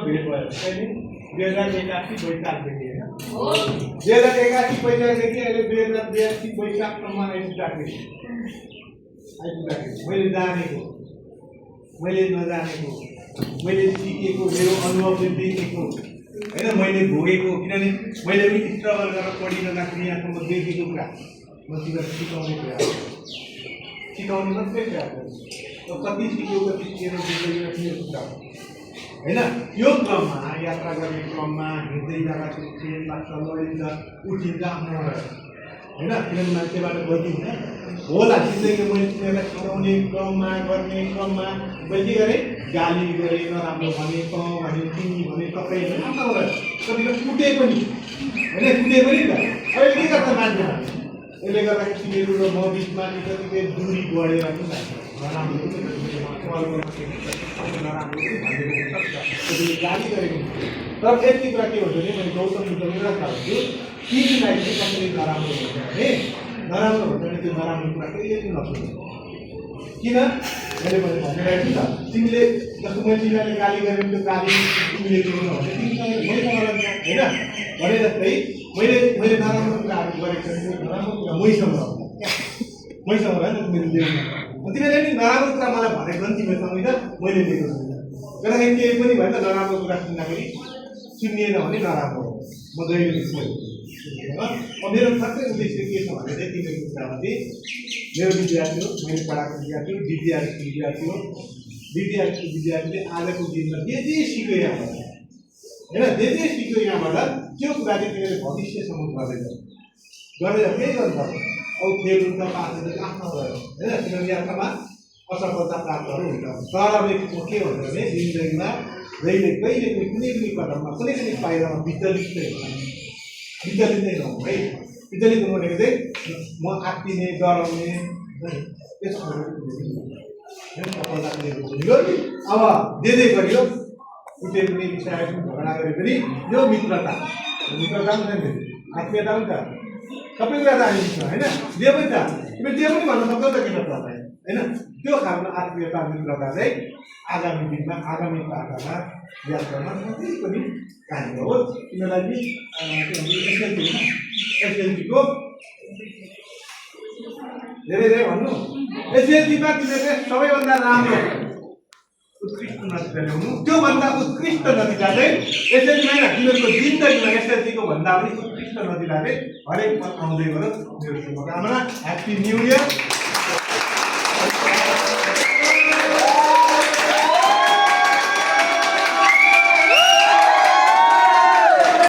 भेट भयो कहिले 2081 वैशाखदेखि होइन 2081 वैशाखदेखि अहिले 2082 वैशाखसम्म आइपुग्दाखेरि मैले जानेको मैले नजानेको मैले सिकेको मेरो अनुभवले देखेको होइन मैले भोगेको किनभने मैले पनि स्ट्रगल गरेर पढिरहँदाखेरि यहाँसम्म देखेको कुरा म तिमीलाई सिकाउने प्रयास सिकाउने मात्रै प्रयास गर्छु कति सिक्यो कति सिकेर जिन्दगीमा कुरा होइन यो क्रममा यात्रा गर्ने क्रममा हिँड्दै जाँदाखेरि ट्रेन लाग्छ लडिन्छ उठिन्छ आफ्नो होइन किनभने मान्छेबाट गल्ती हुँदैन होला जिन्दगीमा मैले तिनीहरूलाई सिकाउने क्रममा गर्ने क्रममा मैले के गरेँ गाली गरेँ नराम्रो भने तँ भने तिमी भने तपाईँ कतिको कुटे पनि होइन कुटे पनि त अहिले के गर्छ मान्छेमा यसले गर्दाखेरि तिमीहरू र म बिचमा कतिपय दूरी बढेर पनि नराम्रो गाली गरेको तर यति कुरा के हुन्छ भने मैले गौतम बुद्धको एउटा कुरा भन्छु तिमीलाई चाहिँ कसरी नराम्रो हुन्छ भने नराम्रो हुन्छ भने त्यो नराम्रो कुरा कहिले पनि नसुन्नु किन मैले भनिरहेको छु त तिमीले जस्तो मैले तिमीलाई गाली गरेँ त्यो गाली तिमीले गर्नु भने तिमीसँग मैसँग होइन भने जस्तै मैले नराम्रो कुराहरू गरेको छ नराम्रो कुरा मैसँग भयो नि तिमीले ल्याउनु तिमीले नि नराम्रो कुरा मलाई भनेको नि तिमीसँग त मैले लिएको छैन किनकि केही पनि भयो त नराम्रो कुरा सुन्दाखेरि सुनिएन भने नराम्रो हो म जहिले मेरो ठ्याक्कै उद्देश्य के छ भने चाहिँ तिमीहरूको कुरामा चाहिँ मेरो विद्यार्थी हो मैले पढाएको विद्यार्थी हो विद्यार्थीले आजको दिनमा जे सिक्यो यहाँबाट होइन जे सिक्यो यहाँबाट त्यो कुरा चाहिँ तिमीले भविष्यसम्म गर्दै केही गर्नुपर्छ अब फेल हुन्छ पास हुन्छ आफ्नो भयो होइन किनभने यात्रामा असफलता प्राप्तहरू हुन्छ तर के भन्छ भने जिन्दगीमा जहिले कहिले पनि कुनै पनि कदममा कुनै पनि पाइलामा विचलित नै नहुँ है विचलित हुनु भनेको चाहिँ म आत्तिने डराउने सफलता अब जे गरियो कुनै पनि विषय झगडा गरे पनि यो मित्रता पनि आत्मीयता पनि त सबै कुरा जानिन्छ होइन जे पनि त तिमीले जे पनि भन्न सक्छौ त किन पर्दैन होइन त्यो खालको आत्मीयता मित्रता चाहिँ आगामी दिनमा आगामी पाटामा यात्रामा कति पनि काम हो तिमीलाई एसएलसीको धेरै भन्नु एसएलसीमा तिमीले सबैभन्दा राम्रो उत्कृष्ट नतिजा ल्याउनु त्योभन्दा उत्कृष्ट नतिजा चाहिँ एसएलसीमा होइन तिमीहरूको जिन्दगीमा एसएलसीको भन्दा पनि उत्कृष्ट नतिजा चाहिँ हरेक पद आउँदै गरोस् मेरो शुभकामना ह्याप्पी न्यू इयर